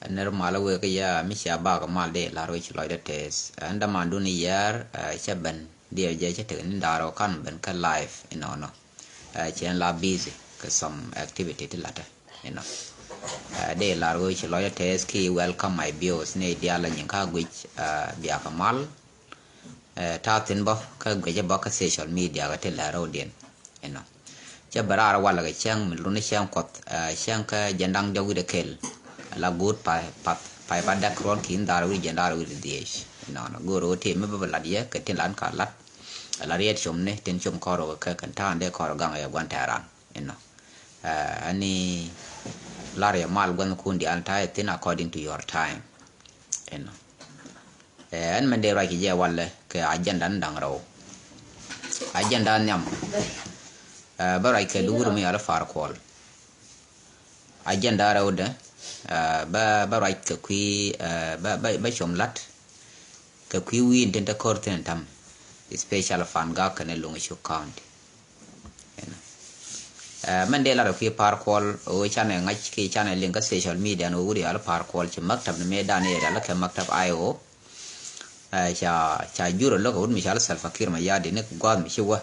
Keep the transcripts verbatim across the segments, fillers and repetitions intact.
Nir mal wek ya mi cia bak mal de lar wec lɔcdä tɛth. Ɛn dämandun yɛɛr, ɛ, cä ben diɛ jɛ cä tek ni da̱r wä kan ben kä live inɔnɔ. Ɛ, cɛ ɛn la busy kɛ some activity ti latdä inɔ. Ɛ, de lar wec lɔcdä tɛth ki welcome my viewers ni dial la nyin ka guic, ɛ, biak mal. Ɛ, ta̱a̱ thi̱n bä kä guic bä kä social media kä ti lɛ rɛwdiɛn inɔ. Cä bɛ raar walɛ kɛ cäŋ mi luni cäŋ kuɔth, ɛ, cäŋ kä jɛn da̱ŋ diɔk wi̱cdɛ kɛl. La guut pay path pay pa däk ruɔ̱n ki̱n dhaar wi̱cdɛ jɛn dhaar wi̱cdɛ dhieec inɔnɔ. Go̱o̱r ɣöö tëë mi bä bɛ lat yɛ kɛ tin lan ka lat. Ala riɛt com ni tin com kɔr ɣöö kɛ kɛn ta̱a̱n dee kɔr gaŋ ɛ gua̱n tɛɛran inɔ. Ɛ, ɛn ni lar yɛ mal gua̱n kun diaal ta̱a̱ yɛ thi̱n according to your time inɔ. Ɛ, ɛn mɛn dee ruac kɛ jɛ walɛ kɛ agenda ni da̱ŋ rɛw. Agenda nhiam. Ɛ, bä ruac kɛ duur mi yal Par Kuɔl. Agenda rɛwdɛ, ɛ, bä, bä ruac kɛ kui̱, ɛ, bä, bä, bä com la̱t kɛ kui̱ wi̱i̱n tin te ko̱r thi̱n tam, especially Fangak kɛnɛ Loŋ Cuk County. Ɛnɔ. Ɛ, mɛn dee lar ɛ kui̱ Par Kuɔl ɣöö canɛ ŋa̱c kiɛ canɛ liŋ kä social media ni ɣöö wut yal Par Kuɔl ci maktab ni mëëdan area lä kɛ maktab I O. Ɛ, ca, ca jur ɛ lo̱k ɛ wut mi cal Salva Kiir Mayardit ni gua̱a̱th mi ci wä.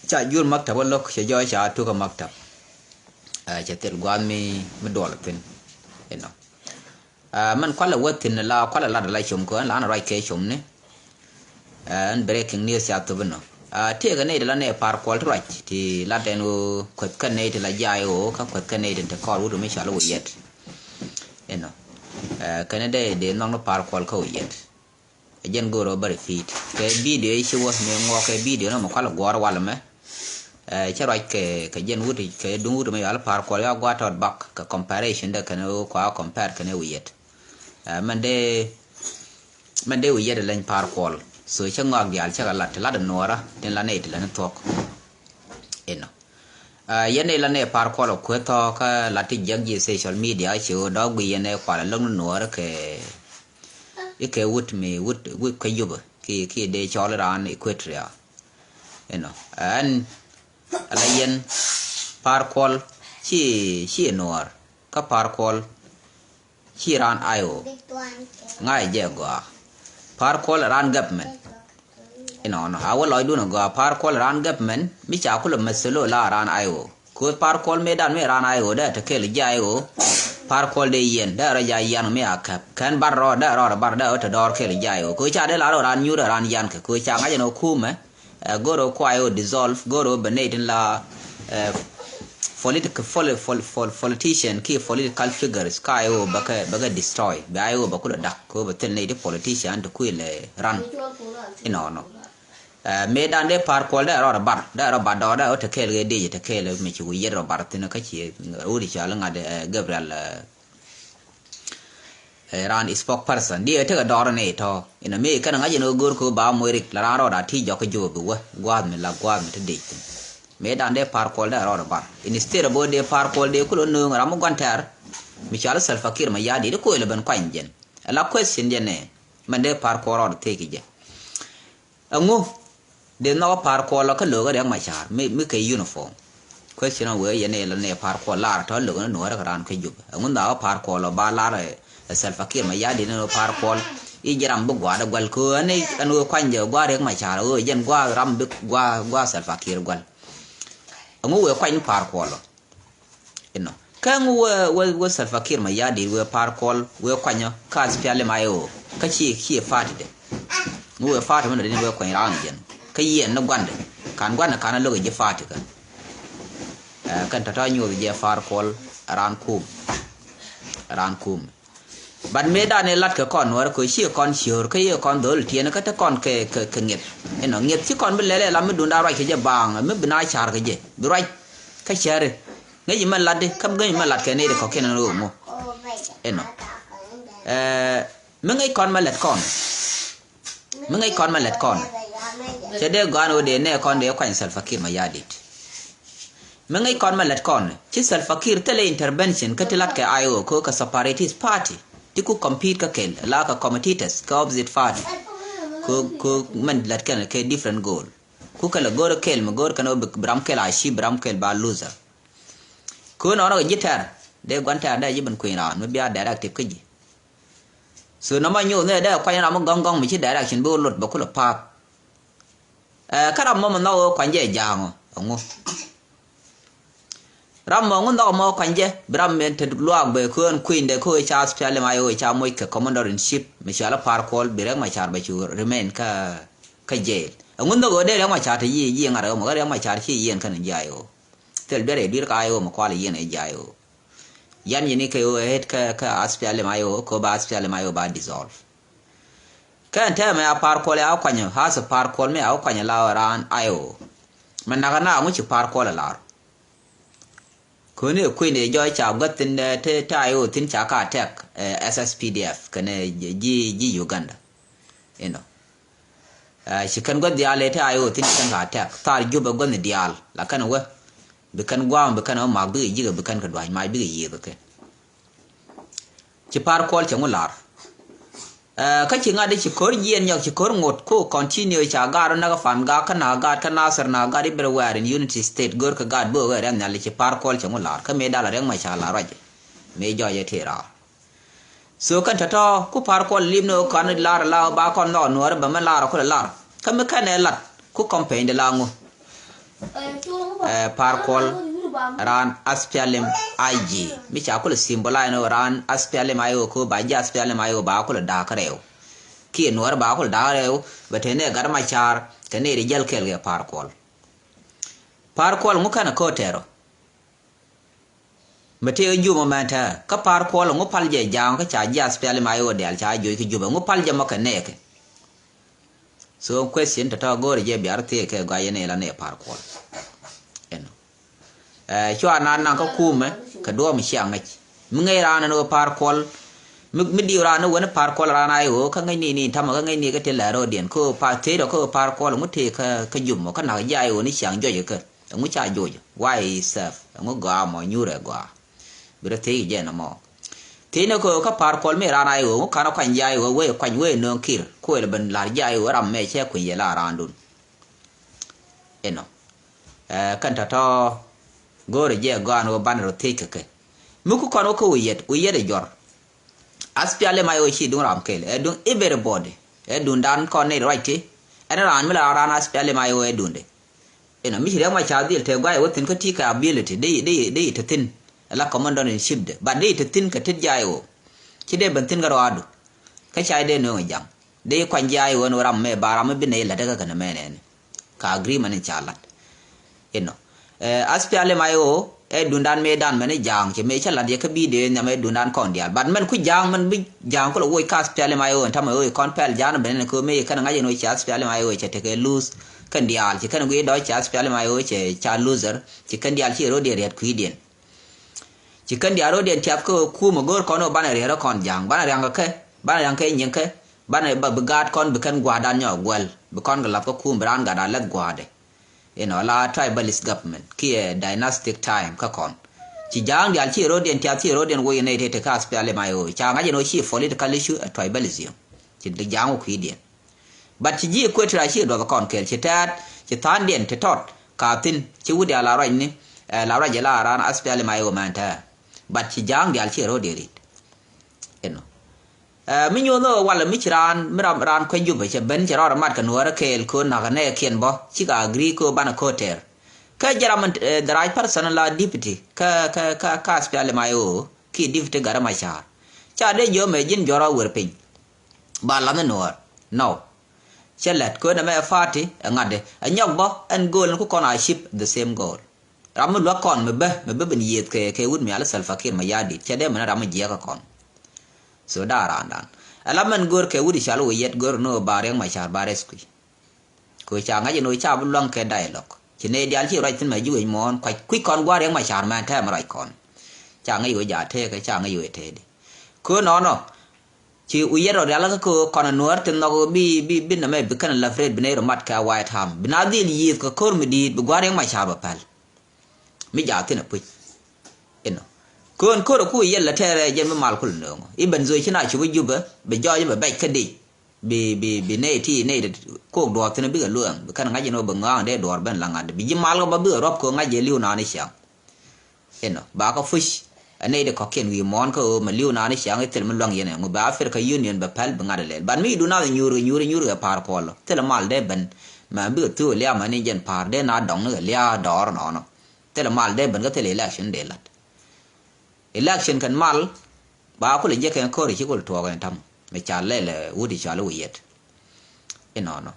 Ca jur maktab ɛ lo̱k cɛ jɔɔc ca tukä maktab. Ɛ, cɛ thil gua̱a̱th mi, mi duɔl thi̱n. Inɔ. Ɛ, mɛn kualɛ wä thi̱n la kualɛ lat la com kɛ ɣän la an ruac kɛ com ni. Ɛ, ɛn breaking news ca thop inɔ. Ɛ, tëëkɛ nɛy ti la nɛ Par Kuɔl ti ruac ti lat ɛn ɣöö kueth kɛn nɛy ti la jay ɣöö kä kueth kɛn nɛy ti ti kɔr wut mi cɔal ɣöö yɛt. Inɔ. Ɛ, kɛn dee dee nhɔk ni Par Kuɔl kä ɣöö yɛt. Ɛ jɛn go̱o̱r ɣöö bä repeat kɛ video i̱ ci wä mi ŋuɔk kɛ video ni mɛ kual guɔ̱ɔ̱r wal mɛ. Ɛ, cä ruac kɛ, kɛ jɛn wut kɛ duŋ wut mɛ yɔal Par Kuɔl ya gua̱a̱t tɔt bak kɛ comparison dɛ kɛn ɣöö kua compare kɛn ɛ wi̱i̱ yɛt. Ɛ, mɛn dee, mɛn dee wi̱i̱ yɛt ɛ leny Par Kuɔl. So cä ŋɔak diaal cä kɛ lat ti lat ɛ nuɔɔrä tin la nɛy ti lät ni thuɔ̱k. Inɔ. Ɛ, yɛn ɛ la nɛ Par Kuɔl ɛ kueth thɔɔkä la ti jiäk ji̱ social media ci ɣöö dɔ̱k gui yɛn ɛ kual ɛ lo̱k ni nuɔɔrä kɛ i̱ kɛ wut mi wut, wut kä Jubɛ ki, ki dee cɔl raan Equatoria. Inɔ. Ɛn ala yɛn Par Kuɔl ci, ci nuɔɔr kä Par Kuɔl ci raan I O. Ŋa̱c jɛ gɔaa. Par Kuɔl raan government. Inɔnɔ a wä lɔcdun a gɔaa Par Kuɔl raan government mi ca kulɛ mɛthilo la raan I O. Ko̱ Par Kuɔl mëëdan mi raan I O dee te kɛl jɛ I O. Par Kuɔl dee yiɛn dee rɔ ja yian mi a kɛp kɛn bar rɔ dee rɔ bar dee te dɔɔr kɛl jɛ I O. Ko̱ ca dee la rɔ raan nyuur raan yan kɛ ko̱ ca ŋa̱c ɛn ɔ kumɛ. Ɛ, go̱r ɔ kuay ɔ dissolve, go̱r ɔ bɛ nɛy tin la, ɛ, politic-, poli-, pol-, pol-, politician ki political figures ka ay ɔ bɛ kɛ, bɛ kɛ destroy, bɛ ay ɔ bɛ kulɛ dak, kɛ ɔ bɛ thil nɛy ti politician ti kuil ɛ ran. Inɔnɔ. Ɛ, mëëdan dee Par Kuɔl dee rɔ bar, dee rɔ bar dɔɔr, dee rɔ te kɛɛl kɛ dee te kɛɛl mi ci wi̱i̱ yet rɔ bar thin kä ci, ɛ, wut i̱ cɔal ŋa̱t, ɛ, Gabriel, ɛ, Ɛ, raan spokesperson diɛ tekɛ dɔɔr ni tɔ inɔ mi kɛn ŋa̱c in ɣöö go̱o̱r kɛ ɣöö ba muerik la raan rɔɔd a ti jɔk kä jɔk bi wä gua̱a̱th mi la gua̱a̱th mi te dec thin. Mëë dan dee Par Kuɔl dee rɔɔd bar instead of dee Par Kuɔl dee kulɛ nööŋ ram mi gua̱n tɛr mi cɔal Salva Kiir Mayardit di koc lɛ ben kuany jɛn. Ɛ la question jɛn ɛ mɛn dee Par Kuɔl rɔɔd thiec ki jɛ. Ɛŋu dee nhɔk Par Kuɔl kä lo̱o̱k kä Riɛk Macar mi, mi kɛ uniform. Question ɔ wee yɛn ɛ la nɛ Par Kuɔl lar tɔ lo̱o̱k ni nuɔ̱ɔ̱rä kɛ raan kä Jubɛ. Ɛŋu nhɔk Par Kuɔl ɔ ba lar ɛ, ɛ Salva Kiir Mayardit ni Par Kuɔl i̱ ji̱ ram bi gua̱a̱dɛ gua̱l kɛ ɣöö ɛn, ɛn ɣöö kuany jɛ gua̱a̱ Riɛk Macar ɣöö jɛn gua̱a̱ ram bi gua̱a̱, gua̱a̱ Salva Kiir gua̱l. Ɛŋu wee kuany ni Par Kuɔl ɔ. Inɔ. Kä ŋu wee, wee, wee Salva Kiir Mayardit wee Par Kuɔl wee kuanyɔ kä SPLM IO. Kä ci, ci party dɛ. Ŋu wee party mɛn dɛ ni wee kuany raan jɛn. Kä yɛn ni guandɛ. Kan guandɛ kan lo̱k ji̱ party kä. Ɛ, kɛn tɔ̱tɔ̱ nyuɔth jɛ Par Kuɔl raan kum. Raan kum. But mëë dan ɛ lat kɛ kɔn nuɔrɛ kɛ ci kɔn ciöör kä yɛ kɔn dhol tiɛn kä te kɔn kɛ, kɛ, kɛ ŋiɛth. Inɔ ŋiɛth ci kɔn bi lɛlɛ la mi dunda ruac kɛ jɛ baaŋ mi bi na car kɛ jɛ bi ruac. Kä cäri ŋäc imɛ lat di kä ŋäc imɛ lat kɛ nɛy di kɔ̱kiɛn ɛn ɣöö ŋu. Inɔ. Ɛ, mi ŋäc kɔn mɛ lät kɔn. Mi ŋäc kɔn mɛ lät kɔn. Cɛ dee gɔ̱a̱n ɣöö dee nɛ kɔn dee kuany Salva Kiir Mayardit. Mi ŋäc kɔn mɛ lät kɔn ci Salva Kiir thilɛ intervention kä ti lat kɛ IO kä kɛ separatist party ti ku compete kä kɛl la kɛ competitors kä opposite party. Kä, kä mɛn lät kɛn kɛ different goal. Ku kɛl go̱r kɛl mi go̱r kɛn bi ram kɛl a ci bi ram kɛl ba loser. Kä nɔnɔ kɛ ji̱ tɛr. Dee gua̱n tɛ̈r dee ji̱ ben kui̱ny raan mi bia directive kä ji̱. So nɔmɔ nyoth ni dee kuany ram mi gɔ̱ŋ gɔ̱ŋ mi ci direction bi wä lot bɛ kulɛ pa̱a̱th. Ɛ, kä ram mɔ mi nhɔk ɣöö kuany jɛ ja̱a̱ŋ ɔ, ɛŋu? Ram mɔ ŋu nhɔk mɔ kuany jɛ, bi ram mi te luaak bɛ köön kui̱nydɛ kä ɣöö ca SPLM-IO ca moc kɛ commander in chief mi cɔal i̱ Par Kuɔl, bi Riɛk Macar bɛ cu remain kä, kä jail. Ɛŋu nhɔk ɣöö dee Riɛk Macar te yiëë, yiëë ŋa̱t ɣöö mɔ kä Riɛk Macar ci yiëën kɛn ji̱ IO. Thil biɛt ɛ dui̱r kä IO mɔ kual yiëën ɛ ji̱ IO. Yan yini kɛ ɣöö ɛ het kä, kä SPLM-IO, kɛ ɣöö ba SPLM-IO ba dissolve. Kɛn tɛmɛ a Par Kuɔl ya wä kuany, has a Par Kuɔl mi a wä kuany la raan IO. Mɛ nakä na ŋu ci Par Kuɔl a lar. Köni ɛ kui̱n ɛ jɔc ca guäth thi̱n, ɛ, te, te IO thi̱n ca ka attack, ɛ, SSPDF kɛnɛ ji̱, ji̱ Uganda. Inɔ. Ɛ, ci kɛn guäth diaal ɛ te IO thi̱n ci kɛn ka attack. Thar Jubɛ guäthni diaal. La kɛn wä. Bi kɛn gua̱a̱m, bi kɛn wä ma̱k, bikɛ ji̱kɛ, bi kɛn kɛ dua̱c mac, bikɛ yiëëth kɛ. Ci Par Kuɔl cɛ ŋu lar. Ɛ, kä ci ŋa̱t ci ko̱r jiɛn nyɔk, ci ko̱r ŋot ku continue ca gaat rɔ näk kä Pan Gak kä Na̱a̱ Gaat kä Nasir Na̱a̱ Gaat everywhere in Unity State, go̱r kɛ gaat böök ɛ rɛn nhial ci Par Kuɔl cɛ ŋu lar. Kä mëë dal a Riɛk Macar lar ruac. Mëë jɔc ɛ tëë raar. So kɛn tɔ̱tɔ̱ ku Par Kuɔl lip ni ɣöö kɔn lar la ba kɔn nhɔk Nuäärä bɛ mi lar kulɛ lar. Kä mi kɛn ɛ lat ku campaign de la ŋu. Ɛ, Par Kuɔl raan SPLM IG mi ca kulɛ symbolize ni ɣöö raan SPLM IO kɛ ɣöö ba ji̱ SPLM IO ba kulɛ da̱a̱k kä rɛw. Kiɛ Nuäärä ba kulɛ da̱a̱k kä rɛw bɛ te ni ɛ Gat Macar kɛ ni ri jäl kɛɛl kɛ Par Kuɔl. Par Kuɔl ŋu kɛn ɛ ko̱o̱t tɛɛr ɔ. Mi tëë Jubɛ mɛn tɛ̱̈ɛ̱̈ kä Par Kuɔl ŋu pal jɛ ja̱a̱ŋ kä ca ji̱ SPLM IO diaal ca joc kä Jubɛ ŋu pal jɛ mɔ kɛ nɛɛkɛ. So question tɔ̱tɔ̱ go̱o̱rɛ jɛ bia rɔ thiec kɛ gɔaa yɛn ila nɛɛ Par Kuɔl. Ɛnɔ. Ɛ, cua naan naŋ kä kumɛ kɛ duɔ̱ɔ̱m ciaŋ ŋäc. Mi ŋäc raan ɛn ɣöö Par Kuɔl, mi, mi diw raan ni wen Par Kuɔl raan IO kä ŋäc ni ni tamɛ kä ŋäc ni kä ti lɛ ro̱o̱diɛn kä ɣöö Par, thieec rɔ kä ɣöö Par Kuɔl ŋu tëë kä, kä Jubɛ mɔ kä na̱k ji̱ IO ni ciaŋ juɔc kä. Ɛŋu ca joc? Why is safe? Ɛŋu gɔaa mɔ nyuur ɛ gɔaa? Bi rɔ thiec jɛ nɔmɔ. Thiec ni kɛ ɣöö kä Par Kuɔl mi raan IO ŋu ka̱n ɔ kuany ji̱ IO wee kuany wee nööŋ Kiir. Kuël ben la̱r ji̱ IO ram mɛ cɛ kui̱ny yɛ la raandun. Inɔ. Ɛ, kɛn tɔ̱tɔ̱ go̱o̱rɛ jɛ gɔaa ni ɣöö banɛ rɔ thiec kɛ kɛ. Mi ku kɔn wä kä Wi̱i̱ Yɛt, Wi̱i̱ Yɛt ɛ jɔr. SPLM IO ci duŋ ram kɛl, ɛ duŋ everybody. Ɛ duŋdan kɔn ni ruac ti. Ɛn raan mi la raan SPLM IO ɛ duŋde. Inɔ mi ci Riɛk Macar dhil te guay wä thi̱n kä ti kɛ ability. Dee, dee, dee te thi̱n. Ala commander in chief de. But dee te thi̱n kɛ tet ji̱ IO. Ci dee ben thi̱n kä ruaadu. Kä ca dee nööŋ ja̱ŋ. Dee kuany ji̱ IO ni ram mɛ ba ram mi bi nɛy la̱t kä kɛn mɛ nɛni. Ka agreement in ca lat. Inɔ. Ɛ, SPLM IO, ɛ duŋdan mëëdan mɛn i̱ ja̱a̱ŋ, ci mëë cä la̱t yɛ kä video in nhiam ɛ duŋdan kɔn diaal. But mɛn ku ja̱a̱ŋ mɛn bi ja̱a̱ŋ kulɛ woc kä SPLM IO in tamɛ ɣöö i̱ kɔn pɛl ja̱a̱ŋ ben in kɛ ɣöö mëë kɛn ŋa̱c in ɣöö ci SPLM IO cɛ tekɛ luth kɛn diaal. Ci kɛn guiy dɔ̱ ci SPLM IO cɛ ca loser. Ci kɛn diaal ci ro̱diɛn riɛt kui̱diɛn. Ci kɛn diaal ro̱diɛn tiath kä ɣöö kumɛ go̱o̱r kɔn ɣöö banɛ riɛt rɔ kɔn ja̱a̱ŋ. Banɛ ria̱ŋ kɛ kɛ, banɛ ria̱ŋ kɛ nyiŋ kɛ, banɛ ba bi gaat kɔn bi kɛn gua̱a̱rdan nyɔk guɛl. Bi kɔn kɛ lath kä kum bi raan gat a lɛth gua̱a̱dɛ. Inɔ la tribalist government kiɛ dynastic time kä kɔn. Ci ja̱a̱ŋ diaal ci ro̱diɛn tiath ci ro̱diɛn woc inɛ ite te kä SPLM IO. Ca ŋa̱c in ɣöö ci political issue ɛ tribalism. Ci ja̱a̱ŋ wä kui̱diɛn. But ci ji̱ Equatoria ci duɔth kɔn kɛɛl ci tɛ̈t ci tha̱a̱ŋdiɛn ti tɔt ka thi̱n ci wut diaal la ruac ni, ɛ, la ruac ila raan SPLM IO mɛn tɛ̈ɛ̈. But ci ja̱a̱ŋ diaal ci ro̱diɛn ri̱t. Inɔ. Ɛ, mi nyuɔ̱th ɣöö walɛ mi ci raan, mi ram, raan kuec Jubɛ cɛ ben cɛ rɔɔdɛ mat kɛ Nuäärä kɛɛl kɛ ɣöö na̱k ɛ nɛɛkiɛn bä, cikɛ agree kɛ ɣöö banɛ ko̱o̱t tɛɛr. Kä jɛ ram, ɛ, the right person la deputy kä, kä, kä, kä SPLM IO, kiɛ deputy Gat Macar. Ca dee jiök mɛ ji̱n juɔ̱r a wer piny. Ba la̱th ni Nuäär. No. Cɛ lät kɛ ɣöö nɛmɛ ɛ party, ɛ ŋa̱t dee. Ɛ nyɔk bä, ɛn goal ni ku kɔn a achieve the same goal. Ram mi luäk kɔn mi bä, mi bä ben yiëëth kɛ, kɛ wut mi al Salva Kiir Mayardit. Cɛ dee mɛn ram mi jiɛk kɛ kɔn. So da̱a̱ raandan. Ala mɛn go̱o̱r kɛ wut i̱ cal wä yɛt go̱o̱r ni wä ba Riɛk Macar ba rescue. Kɛ wä ca ŋa̱c in wä ca bi luäŋ kɛ dialogue. Ci nɛy diaal ci ruac thi̱n mɛ ji̱ wec muɔ̱ɔ̱n kuac kui̱c kɔn gua̱a̱r Riɛk Macar mɛn tɛm ruac kɔn. Ca ŋäc wä ja̱ tëëkɛ, ca ŋäc wä tëëdi. Kɛ wä nɔnɔ. Ci wä yɛt rɔ rial kä kɛ wä kɔn ɛ Nuäär ti nhɔk bi, bi, bi nɛmɛ bi kɛn ɛ läp rɛt bi nɛy rɔ mat kɛ a White Army. Bi na dhil yiëëth kɛ ko̱r mi di̱i̱t bi gua̱a̱r Riɛk Macar bɛ päl. Mi jaathin a puc. Inɔ. Köön ko̱r a ku yɛl a tɛɛrɛ jɛn mi mal kul nööŋɔ. I̱ ben zoi ci na cup a Jubɛ, bɛ jɔɔc bɛ bɛc kä dec. Bi, bi, bi nɛy ti, nɛy ti kok duɔɔr thin a bikɛ luɛɛŋ. Bi kɛn ŋa̱c inɔ bi ŋɔaaŋ dee duɔɔr ben la ŋa̱t. Bi ji̱ mal kɛ ba bikɛ ruɔp kɛ ŋa̱c jɛ li̱w naan i̱ ciaŋ. Inɔ. Ba kä puc. Ɛ nɛy di kɔ̱kiɛn wi̱i̱ muɔ̱ɔ̱n kä ɣöö mɛ li̱w naan i̱ ciaŋ i̱ thil mi luäŋ yɛn ɛ ŋu bɛ Africa Union bɛ päl bi ŋa̱t ɛ lɛl. But mi i̱ duun nath nyuur kɛ nyuur nyuur kɛ pa̱a̱r kuɔl. Thil mal dee ben. Mɛ bikɛ thuk ɛ liam ɛ ni jɛn pa̱a̱r dee na dɔŋ ni kɛ lia̱a̱ dɔɔr nɔɔnɔ. Thil mal dee ben kä thil election dee la̱t. Election kɛn mal ba kulɛ jek kɛn ko̱ri ci kulɛ tuɔɔk ɛn tam. Mɛ ca lɛl ɛ wut i̱ cɔal i̱ wi̱i̱ yɛt. Inɔnɔ.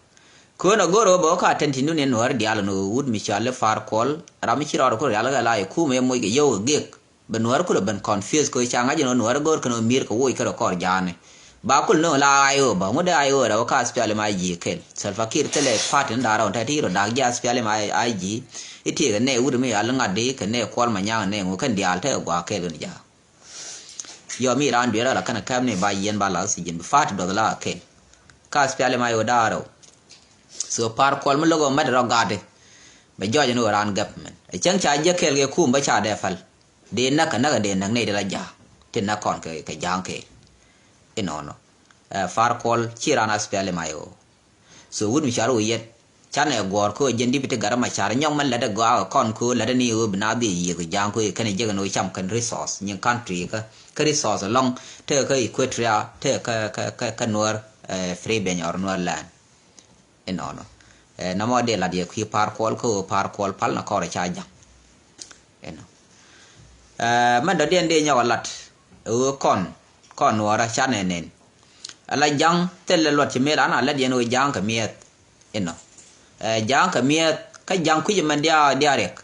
Köön a go̱r ɣöö bɛ wä ka tɛn ti nun in nuäär diaal ni ɣöö wut mi cɔal i̱ Pa̱a̱r Kuɔl ram mi ci rɔɔd kulɛ rial kɛ la i̱ kumɛ moc kɛ yio̱w kɛ gek. Bɛ nuäär kulɛ ben confuse kɛ ca ŋa̱c in ɣöö nuäär go̱r kɛn ɣöö mi̱i̱r kɛ woc kɛ rɔ kɔr ja̱a̱ni. Ba kul nööŋ la I O ba ŋut dee I O rɛ wä ka S P L M I G kɛl. Salva Kiir thilɛ party ni da̱a̱ rɛw tɛt i̱ rɔ da̱a̱k ji̱ S P L M I G. I̱ tiek kɛ nɛ wut mi yal ŋa̱t di kɛ nɛ Kuɔl Manyaŋ nɛ ŋu kɛn diaal tekɛ gua̱a̱k kɛl kɛn ja̱a̱k. Yɔ mi raan dueer ala kɛn kɛp ni ba yɛn ba la oxygen bi fat duɔth la kɛl. Ka S P L M I O da̱a̱ rɛw. So Pa̱a̱r Kuɔl mi lo̱k ɔ mɛt rɔ ga̱a̱di. Bɛ jɔɔc ni ɣöö raan government ɛ cäŋ ca jiäk kɛɛl kɛ kum bä ca dee päl. Dee näk kɛ näk kɛ dee näk nɛy dee la ja̱a̱ŋ. Ti näk kɔn kɛ kɛ ja̱a̱ŋ kɛɛl. Inɔnɔ. Ɛ Pa̱a̱r Kuɔl ci raan S P L M I O. So wut mi cɔal i̱ wi̱i̱ yɛt canɛ guɔ̱ɔ̱r kä ɣöö jɛn deputy gat ma car nyɔk mɛn lätdɛ gɔaa kɛ kɔn kä ɣöö lätdɛ ni ɣöö bi na dhil yiëëth kɛ ja̱a̱ŋ kä ɣöö kɛn jek ɛn ɣöö cam kɛn resource nyin country kä kä resource ɛlɔ̱ŋ tekɛ kä Equatoria tekɛ kä kä kä Nuäär, eh, Freebiɛn or Nuäär land. Inɔnɔ. Eh, nɔmɔ dee lat yɛ kui̱ Pa̱a̱r Kuɔl kä ɣöö Pa̱a̱r Kuɔl pal na kɔrɛ ca ja̱ŋ. Inɔ. Eh, mɛn dɔ̱diɛn dee nyɔk a lat ɛ ɣöö kɔn kɔn Nuäärä canɛ nɛn. Ala ja̱ŋ thilɛ luɔt ci mëë la na lät yɛn ɣöö ja̱a̱ŋ kɛ mi̱eth. Inɔ. Eh, ja̱a̱ŋ kɛ mi̱eth kä ja̱ŋ kui̱c ɛmɛn diaal diaal riɛk.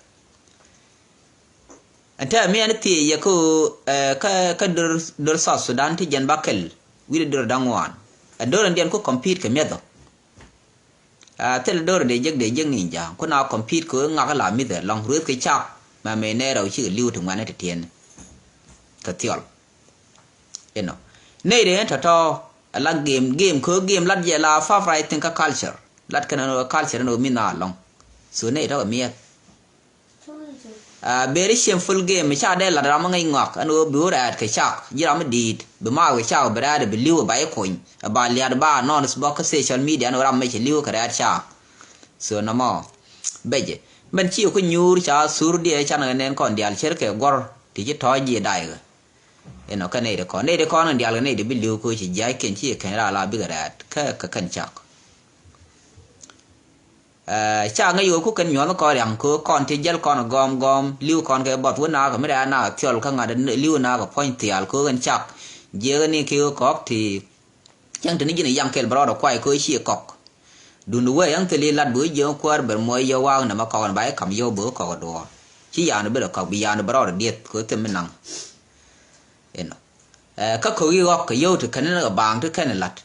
Ɛn tɛmɛ mi ɛn thiec yɛ kä ɣöö, eh, kä kä dör dör South Sudan ti jɛn ba kɛl wi̱cdɛ dör da̱ŋ ŋuan. Ɛ dör ɛn diɛn ku compete kɛ mi̱eth ɔ. Ah, thilɛ dör dee jek dee jek ni ja̱a̱ŋ ku na compete kɛ ɣöö ŋak la mi̱th ɛlɔ̱ŋ ruëth kɛ cak. Mɛ mëë nɛy rɛw cikɛ li̱w ti ŋuɛ̈ni ti tiɛɛni. Kɛ thiɔl. Inɔ. Nɛy dee ɛn tɔ̱tɔ̱ ɛ la game game kɛ ɣöö game lat jɛ la favorite thing kä culture. Lat kɛn ɛn ɣöö culture ɛn ɣöö mi̱th na ɛlɔ̱ŋ. So nɛy tɔ̱ kɛ mi̱eth. Ah, very shameful game. Ca dee lat ram mi ŋäc ŋɔak ɛn ɣöö bi wä rɛɛt kɛ cak ji̱ ram mi di̱i̱t bi maath kɛ cak bi rɛɛt bi li̱w ɛ ba i̱ kony ɛ ba liat ba announce bä kä social media ɛn ɣöö ram mi cɛ li̱w kɛ rɛɛt cak. So nɔmɔ bɛcɛ mɛn ci kä nyuur ca sur diɛ can kɛ nɛn kɔn diaal cär kɛ guɔ̱r ti ci tɔ̱ɔ̱c ji̱ da̱a̱y kɛ. Inɔ kä nɛy ti kɔn nɛy ti kɔn in diaal kɛ nɛy ti bi li̱w kä ci jiac kɛn ci kɛn raal a bikɛ rɛɛt kä kɛ kɛn cak. Eh, ca ŋäc ɣöö ku kɛn nyuɔ̱th kɔn riaŋ kɛ ɣöö kɔn ti jäl kɔn gɔm gɔm li̱w kɔn kɛ buɔth wä nakä mi rɛɛ nakä thiɔl kä ŋa̱t li̱w nakä puɔ̱ny thial kɛ ɣöö kɛn cak. Jiɛk ni kɛ ɣöö kɔk ti cäŋ teni ji̱n yaŋ kɛl bɛ rɔɔdɛ kuay kɛ ɣöö ci kɔk. Duundɛ wee yaŋ thil i̱ lat bi wä jiɛk kuäär bɛ muɔc yɛ waak nɛmɛ kɔk ɛn ba i̱ ka̱m yio̱w bi wä kɔk ɛ duɔɔr. Ci ya̱a̱n bi lɛ kɔk bi ya̱a̱n bi rɔɔdɛ dieth kɛ ɣöö thil mi naŋ. Inɔ. Eh, kä ko̱k i̱ ɣɔk kɛ yio̱w ti kɛn ni kɛ baaŋ ti kɛn i̱ la̱t.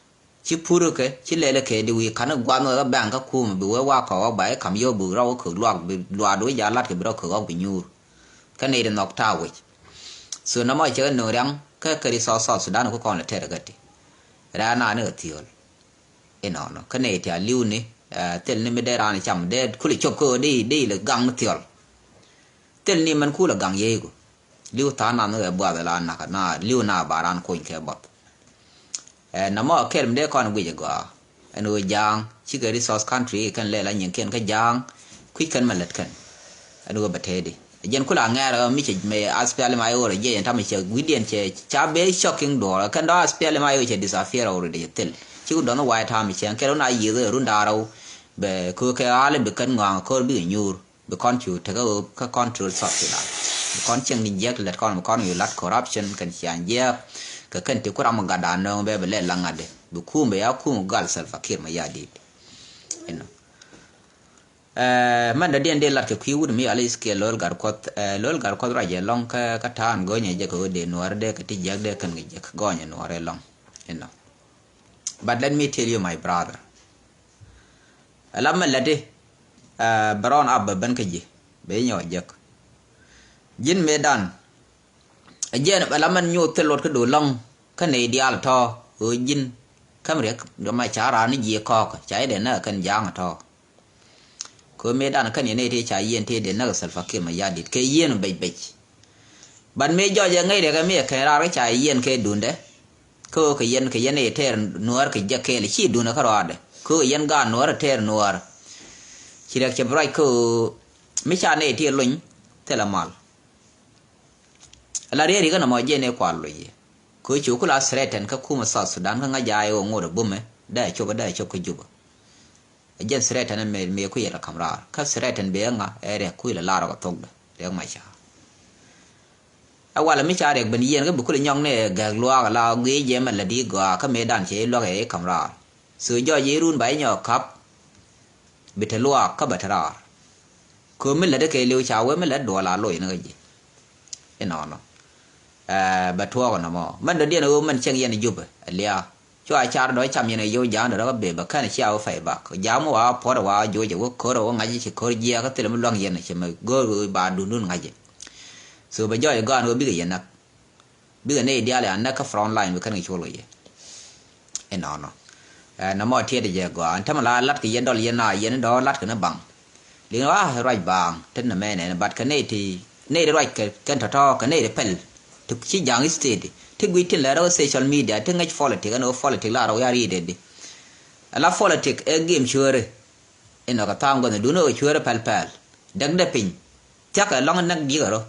Ci pur kɛ ci lɛl kɛ di wi̱i̱ ka̱n i̱ gua̱n ɣä bɛ̈ŋ kä kum bi wee wa kɔk ɣɔk ba i̱ ka̱m yio̱w bi rɔw kä luak bi luaak di wi̱i̱ ja̱ la̱t kɛ bi rɔw kɛ ɣɔk bi nyuur. Kä nɛy di nhɔk ta̱a̱ wi̱c. So nɔmɔ cɛ kɛ nöŋ riaŋ kä kɛ ri South South Sudan ku kɔn lɛ tɛt kä ti. Rɛ̈ɛ̈n nani kɛ thiöl. Inɔnɔ kä nɛy ti a li̱w ni, eh, thil ni mi dee raan cam dee kul i̱ cop kä ɣöö dee dee ilɛ gaŋ ni thiɔl. Thil ni mɛn kul a gaŋ yey ku li̱w tha̱a̱ŋ nath ni kɛ buath la nak na li̱w na ba raan kony kɛ buath. Eh, nɔmɔ kɛl mi dee kɔn guic a gɔaa ɛn ɣöö ja̱a̱ŋ cikɛ resource country kɛn lɛl a nyiŋkiɛn kä ja̱a̱ŋ kui̱c kɛn mɛ lät kɛn. Ɛn ɣöö bɛ tɛɛdi jɛn kula ŋɛɛr ɣä mi cɛ mɛ aspiali ma iwor jiɛc ɛn tamɛ cɛ wi̱diɛn cɛ ca bee shocking duɔɔr kɛn dɔ̱ aspiali ma iwor cɛ disappear already cɛ thil. Cik dɔn wai tam cɛ kɛl wun a yiëth run da̱a̱r rɛw bɛ köö kɛ ɣa̱l bi kɛn ŋɔaŋ ko̱r bikɛ nyuur. Bi kɔn cu tekɛ ɣöö kä control South Sudan. Bi kɔn cieŋ ni jiɛk lɛt kɔn bi kɔn yu lat corruption kɛn ciaŋ jiɛk. Kɛ kɛn ti ku ram gatdan nööŋ bɛ bi lɛl la ŋa̱tdɛ bi kum bɛ ya kum gal Salva Kiir Mayardit. Inɔ. Eh, mɛn dɔ̱diɛn dee lat kɛ kui̱ wut mi yal i̱ kiɛ lo̱l gat kuɔth, eh, lo̱l gat kuɔth ruac ɛlɔ̱ŋ kä, kä ta̱a̱n go̱nyɛ jɛ kɛ ɣöö dee nuäär dee kɛ ti jiäk dee kɛn kɛ jiäk gɔnyɛ nuäär ɛlɔ̱ŋ. Inɔ. But let me tell you, my brother. Ɛla mɛ lɛti, eh, bɛ rɔɔn ap bɛ ben kä ji̱ bɛ nyɔk jiäk. Ji̱n mëëdan ɛ jiɛn ɛla mɛn nyuuth thil luɔt kä do̱l lɔ̱ŋ kä nɛy diaal tɔ̱ ɣöö ji̱n käm riɛk ma ca raan ni ji̱ kɔɔk ca i̱ dee näk kɛn ja̱a̱ŋ tɔ̱. Kɛ ɣöö mëëdan kän yɛn nɛy tëë ca yieen tëë dee näk Salva Kiir Mayardit kɛ yieen bec bec. But mëë jɔɔc ɛ ŋäc riɛk ɛ mi ɛ kɛn raar kä ca yieen kɛ duundɛ. Kä ɣöö kɛ yɛn kɛ yɛn ɛ tɛɛr nuäär kɛ jɛ kɛɛl ci duundɛ kä rɔaadɛ kä ɣöö yɛn gaat nuäär ɛ tɛɛr nuäär. Ci riɛk cɛ bi ruac kä ɣöö mi ca nɛy tëë lony thilɛ mal. Ala riet rikä nɔmɔ jɛn i̱ kual loc yɛ. Kɛ cu kula threaten kä kumɛ South Sudan kä ŋa̱c jaa i̱ ɣöö ŋot ɛ bumɛ dee cop dee cop kä Juba. Ɛ jɛn threaten ɛ mëë mëë ku yɛ la ka̱m raar kä threaten bee ŋa ɛ riɛk kui̱ la lar ɔ kɛ thokdɛ riɛk ma ca. Ɛ walɛ mi ca riɛk ben yiɛn kä bi kul nyɔk ni gɛk luaak ala guiy jɛ mɛ lät i̱ gɔaa kä mëë dan cɛ i̱ luäk ɛ i̱ ka̱m raar. So jɔc i̱ run ba i̱ nyɔk ka̱p bi te luaak kä bɛ te raar. Köö mi lät ikɛ liw ca wee mi lät duɔl a loc ni kä ji̱. Inɔnɔ. Ɛ bɛ tuɔɔk nɔmɔ mɛn dɔ̱diɛn ɣöö mɛn cieŋ yɛn Jubɛ ɛ lia̱a̱. Cua car dɔ̱ cam yɛn ɛ yio̱w ja̱a̱n dɔ̱ rɔ bee bɛ kɛn cia wä fɛy bak ja̱a̱m wä a puɔ̱t ɛ wa joc ɛ wä ko̱r ɛ wä ŋa̱c i̱ ci ko̱r jiɛɛk kä thilɛ mi lua̱ŋ yɛn ɛ ci mɛ go̱o̱r ɣöö ba duundun ŋa̱c i̱. So bɛ jɔɔc ɛ gɔaan ɣöö bikɛ yɛn näk. Bikɛ nɛy diaal ya näk kä front line bi kɛn kɛ col kɛ yɛ. Inɔnɔ. Ɛ nɔmɔ tiɛt jɛ gɔaa ɛn tämɛ la lat kɛ yɛ dɔl yɛ na yɛn dɔ̱ lat kɛ ni baŋ. Liŋ wa ruac baŋ tin nɛ mɛ nɛn but kɛ nɛy ti nɛy ti ruac kɛ kɛn tɔ̱tɔ̱ kɛ nɛy ti pɛl. Ti ci ja̱ŋ state ti guic tin lɛ rɔ social media ti ŋäc politic ɛn ɣöö politic la rɔ ya ri̱i̱dɛ di. Ala politic ɛ game cueeri. Inɔ kɛ tha̱a̱ŋ gua̱th ni dun ɣöö cueeri pɛl pɛl däkdɛ piny. Thia̱kɛ lɔ̱ŋ näk di̱i̱kɛ rɔ.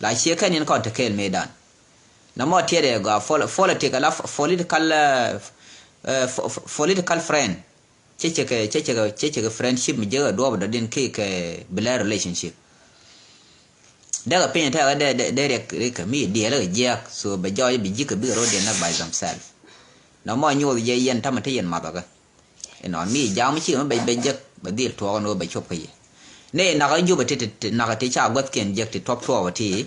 La ciɛ kɛn in kɔn te kɛɛl mëëdan. Nɔmɔ tiɛt ɛ gɔaa pol- politic ala political, eh, eh, po- po- political friend. Cɛ cɛ kɛ cɛ cɛ kɛ cɛ cɛ kɛ friendship mi jɛ kɛ duɔp dɔ̱diɛn ki kɛ blood relationship. Dee kɛ piny tɛk dee dee dee riɛk riɛk kɛ mi diɛɛl kɛ jiɛk so bɛ jɔɔc bi ji̱ kɛ bikɛ ro̱diɛn näk by themselves. Nɔmɔ nyoth jɛ yɛn tamɛ te yɛn mathɔ kɛ. Inɔn mi jam ci mi bɛ bɛ jek bɛ dhil tuɔɔk ni wä bɛ cop kä yɛ. Ni nak a jup ti ti nak ti ca guathkiɛn jek ti tuɔp tuɔɔk ti.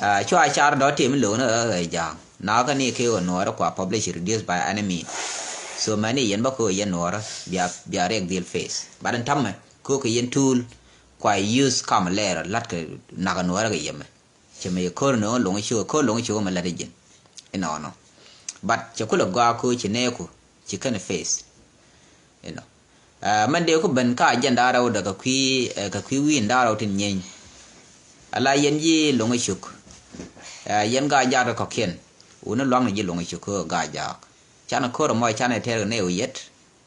Ah, cua car dɔ tim lo̱k ni ɣä ɣä jam nak ni ke ɣä nuɔɔr kua publish reduce by any mean. So mɛ ni yɛn bä ko yɛn nuɔɔr bia bia rek dhil face. But in tamme ko ke yɛn tool kua use kam lɛɛr lat ke nak a nuɔɔr ke yɛmɛ. Cɛ mɛ yɛ ko̱r ni ɣä lo̱ŋ i̱ ci ɣä ko̱r lo̱ŋ i̱ ci ɣä mɛ lät i̱ ji̱n. Inɔnɔ. But cɛ kulɛ gɔaa ko̱ ci nɛɛku ci kɛn i̱ face. Inɔ. Ah, mɛn dee ku ben ka agenda rɛw dɛ kɛ kui̱, eh, kɛ kui̱ wi̱i̱n da̱a̱ rɛw tin nyieeny. Ala yɛn ji̱ lo̱ŋ i̱ cuk. Ah, yɛn gaa jaak rɛ kɔ̱kiɛn. Wuni luaŋni ji̱ lo̱ŋ i̱ cuk ko̱ gaa jaak. Canɛ ko̱r ɛmɔ canɛ tɛr kɛ nɛy wi̱i̱ yɛt.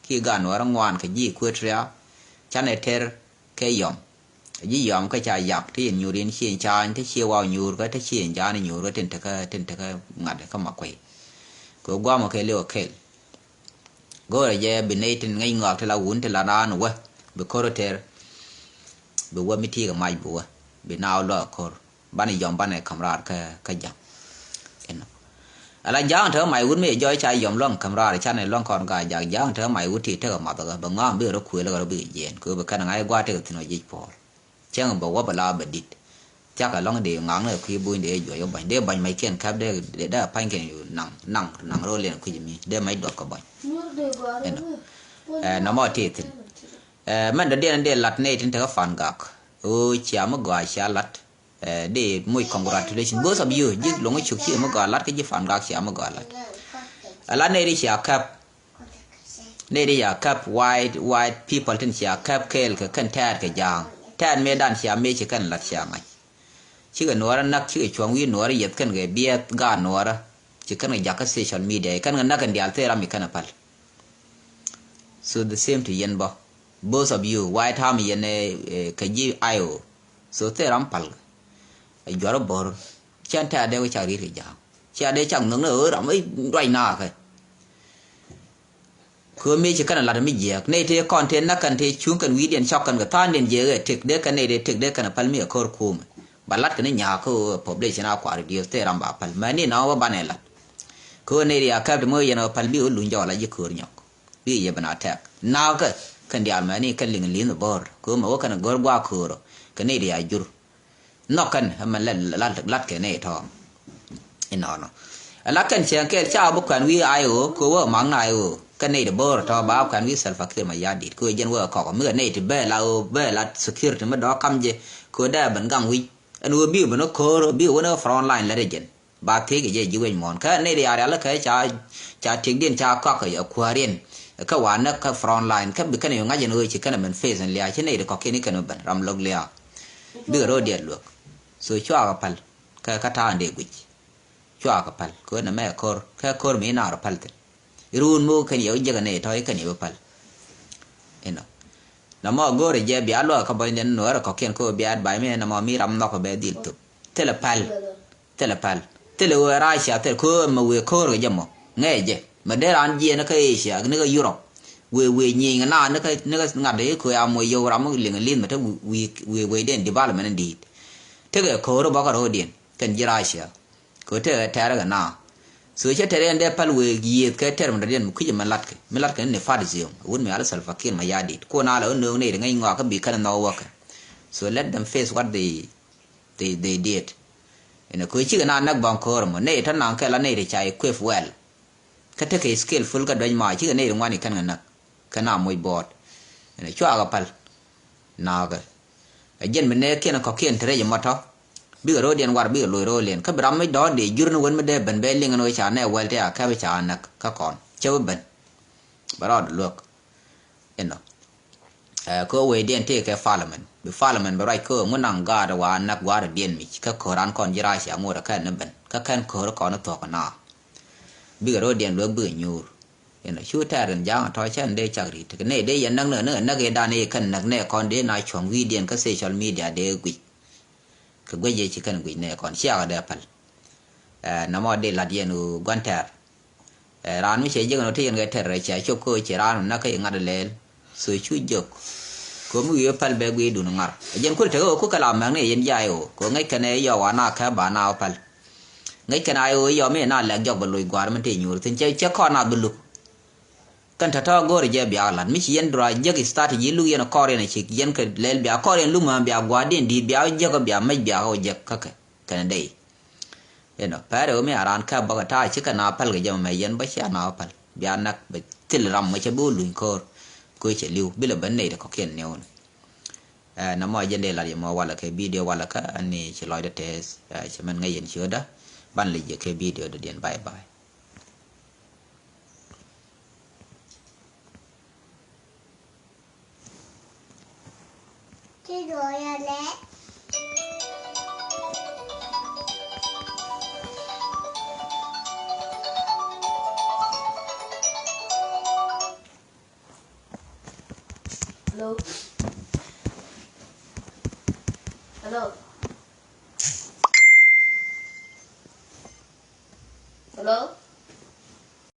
Ki gaa nuɔɔr ŋuan kɛ ji̱ Equatoria. Canɛ tɛr kɛ yɔm. Ji̱ yɔm kä ca yak ti yɛn nyuur yɛn ci yɛn ca̱a̱ny ti ci waw nyuur kä ti ci yɛn ja̱a̱n nyuur kä tin tekä tin tekä ŋa̱t kä ma kuey. Kɛ guamɔ kɛ liw kɛl. Go̱o̱rɛ jɛ bi nɛy tin ŋäc ŋɔak ti la wun ti la naan wä bi ko̱r tɛr. Bi wä mi ti̱i̱ kɛ mac bi wä bi naaw luäk ko̱r. Banɛ yɔm banɛ ka̱m raar kä kä ja̱ŋ. Inɔ. Ala ja̱a̱ŋ te mac wut mi jɔɔc ca yɔm luäŋ ka̱m raar canɛ luäŋ kɔn gaa ja̱a̱ŋ ja̱a̱ŋ te mac wut ti tekɛ math kä bɛ ŋa̱a̱m bikɛ rɔ kuël kä rɔ bikɛ jiɛɛn kɛ bɛ kɛn ŋa̱c gua̱a̱th tekɛ thi̱n ɔ jiec puɔl. Cäŋ bɛ wä bɛ la bɛ di̱t. Thia̱kɛ lɔ̱ŋ dee ŋa̱a̱ŋ ni kui̱ buny dee juɔc ɔ bany dee bany mac kiɛn käp dee dee dee pa̱ny kiɛn yu naŋ naŋ naŋ ro̱l yɛn kui̱c mi dee mac duɔth kɛ bany. Inɔ. Ɛ nɔmɔ ti thi̱n. Ɛ mɛn dɔ̱diɛn dee lat nɛy tin tekɛ fan gak. Ɣöö cia mi gɔaa cia lat. Ɛ dee moc congratulation both of you ji̱ lo̱ŋ cuk ci mi gɔaa lat kä ji̱ fan gak cia mi gɔaa lat. Ala nɛy di cia käp. Nɛy di cia käp white white people tin cia käp kɛɛl kɛ kɛn tɛɛt kɛ ja̱a̱ŋ tɛɛt mëë dan cia mëë ci kɛn lat cia ŋa̱c. Cikɛ nuɔɔrä näk cikɛ cuɔ̱ŋ wi̱i̱ nuɔɔrä yɛth kɛn kɛ biɛth gaat nuɔɔrä. Ci kɛn kɛ jakä social media kɛn kɛ näk kɛn diaal thil ram i̱ kɛn ɛ päl. So the same to yɛn bä. Both of you white army yɛn ɛ kɛ ji̱ I O. So thil ram päl. Ɛ juarä bo̱r. Cɛn tɛ̈ adɛ wä cak ri̱t kɛ ja̱a̱ŋ ci adɛ cak nhök ni ɣöö ram wä ruac naakɛ. Kɛ ɣöö mëë ci kɛn ɛ la̱t mi jiääk nɛy tëë kɔn tëë näk kɛn tëë cuŋ kɛn wi̱i̱diɛn cɔk kɛn kɛ tha̱a̱ŋdiɛn jiääk ɛ tëk dee kɛn nɛy dee tëk dee kɛn ɛ päl mi ɛ ko̱r kuumɛ. Ba la̱t kɛn i̱ nyaak kä ɣöö ɛ population a kua̱r reduce thil ram ba päl mäni nɔmɔ wä banɛ la̱t. Kɛ ɣöö nɛy ria kɛp ti mi ɣöö yɛn ɛ päl bi ɣöö luny jɔɔl a ji̱ köör nyɔk. Bikɛ yɛ ben a tɛk naakä kɛn diaal mɛni kɛn liŋ li̱nh bo̱r kɛ ɣöö mɛ wä kɛn go̱r gua̱a̱k köörä kɛ nɛy diaal jur. Nhɔk kɛn ɛmɛ lat lat kɛ nɛy tɔ̱ɔ̱ŋ. Inɔnɔ ala kɛn cɛɛŋ kɛɛl ca bi kuɛn wi̱i̱ I O kɛ wä maŋ na I O kɛn nɛy di bo̱r tɔ̱ ba kuɛn wi̱i̱ Salva Kiir Mayardit kɛ wä jɛn wä kɔk mi kɛ nɛy ti bɛɛl a ɣöö bɛɛl a security mi dɔ̱ kam jɛ kɛ wä dee ben gaŋ wi̱c ɛn wä bikɛ ben wä ko̱r bikɛ wä ni front line lät ɛ jɛn. Ba thiec kɛ jɛ ji̱ wec muɔ̱ɔ̱n kä nɛy di a rial kä ca ca tiekdiɛn ca kɔak ɛ kuääriɛn. Kä wa näk kä front line kä bi kɛn yu ŋa̱c ɛn ɣöö ci kɛn ɛ ben face ɛn lia̱a̱ ci nɛy di kɔ̱kiɛn i̱ kɛn ɛ ben ram lo̱k lia̱a̱. Bikɛ ro̱o̱diɛn luäk. So cuakɛ päl kä kä ta̱a̱ŋ dee guic. Cuakɛ päl kɛ ɣöö nɛmɛ ɛ ko̱r kä ko̱r mi naar ɛ päl thi̱n. I̱ ruun mi wä kɛn yɛ wä jiäk ɛ nɛy tɔ̱ i̱ kɛn yɛ wä päl. Inɔ. Nɔmɔ go̱o̱rɛ jɛ bia luäk kä bɔ̱nydiɛn nuäärä kɔ̱kiɛn kä ɣöö bia advice mi nɛmɔ mi ram nhɔk ɛ bɛ dhil thop. Thilɛ päl. Thilɛ päl. Thilɛ ɣöö Russia thilɛ köö mɛ wëë köör kɛ jɛ mɔ. Ŋɛɛ jɛ. Mɛ dee raan jiɛɛn ni kä Asia ni kä Europe. Wëë wëë nyieny kɛ naath ni kä ni kä ŋa̱t i̱ köö a moc yio̱w ram mi liŋ li̱th mɛ te wëë wëë wëëden development in di̱i̱t. Tekɛ köör bä kä ro̱o̱diɛn kɛn ji̱ Russia. Kɛ ɣöö tekɛ tɛ̈rä kɛ naath. So cä tɛ̈r yɛn dee päl wëë yiëëth kɛ tɛ̈r mi dɔ̱diɛn mi kui̱cɛ mi latkɛ mi latkɛ ni ni fat ziöŋ wut mi al Salva Kiir Mayardit. Kuɔn a la wä nööŋ nɛy ti ŋäc ŋɔak kä bi kɛn nhɔk wäkɛ. So let them face what they they they did. Ɛn ɛ köö cikɛ na näk baŋ köör mɔ nɛy tɔ naŋ kɛ la nɛy ti ca equip well. Kä tekɛ skillful kä duec ma cikɛ nɛy ti ŋuan i̱ kɛn kɛ näk. Kɛ na moc buɔɔt. Ɛn ɛ cuakɛ päl. Naakɛ. Ɛ jɛn bi nɛɛkiɛn kɔ̱kiɛn ti rɛc ɛmɔ tɔ. Bikɛ ro̱o̱diɛn war bikɛ loc ro̱o̱liɛn kä bi ram mi dɔ̱ɔ̱k dee jur ni wen mi dee ben bɛ liŋ ɛn ɣöö ca nɛɛ wɛl ti a kɛp ca näk kä kɔn cä bi ben. Bɛ rɔɔd luäk. Inɔ. Ɛ kɛ wecdiɛn tëëkɛ parliament bi parliament bi ruac kä ŋun naŋ gaat wa näk gua̱a̱r diɛn mic kä ko̱ran kɔn ji̱ Russia ŋot ɛ kɛn ni ben kä kɛn ko̱r kɔn thuɔ̱k na. Bikɛ ro̱o̱diɛn luäk bikɛ nyuur. Inɔ cu tɛɛr in ja̱a̱ŋ tɔ̱ cɛn dee cak ri̱t kɛ nɛy dee yɛn näk ni näk i̱ dan i̱ kɛn näk nɛ kɔn dee na cuɔ̱ŋ wi̱i̱diɛn kä social media dee guic. Kɛ guec yɛ ci kɛn guic nɛ kɔn ciakɛ dee päl. Ɛ nɔmɔ dee la̱t yɛn ɣöö gua̱n tɛɛr. Ɛ raan mi cɛ jek ɛn ɣöö te yɛn kɛ tɛr rɛc cɛ cop kä ɣöö ci raan mi näk kä yɛ ŋa̱t lɛɛl. So cu jek. Kɛ ɣöö mi wi̱i̱ wä päl bɛ gui̱i̱dun ŋa̱r ɛ jɛn kul tekɛ ɣöö ku kɛ la mɛk ni yɛn jay ɣöö kɛ ɣöö ŋäc kɛn ɛ yɔw wa na kɛ ba na wä päl. Ŋäc kɛn a ɣöö yɔw mi na lɛk jɔk bɛ loc gua̱a̱r mi te nyuur thi̱n cɛ cɛ kɔn a bi lup. Kɛn tɔ̱tɔ̱ go̱o̱rɛ jɛ biak la̱t mi ci yɛn dura jek strategy luk yɛn kɔr yɛn a cik yɛn kɛ lɛl biak kɔr yɛn luk mɛ biak gua̱a̱r diɛn di̱i̱t biak jek ɔ biak mec biak ɔ jek kä kɛ kɛn dɛy. Inɔ pɛr ɛ ɣöö mi a raan kɛ bäkɛ ta̱a̱ cikɛ na päl kɛ jɛ mɛ yɛn bä cia na wä päl bia näk bɛ thil ram mɛ cɛ bi wä luny ko̱o̱r. Ko̱o̱r cɛ li̱w bi lɛ ben nɛy ti kɔ̱kiɛn niɛw ni. Ɛ nɔmɔ jɛn dee lat yɛ mɔ walɛ kɛ video walɛ kä ani ci lɔcdɛ tɛth. Ɛ cɛ mɛn ŋäc yɛn ciötdä. Ban lɛ jɛ kɛ video dɔ̱diɛn bye bye. Hello. Hello.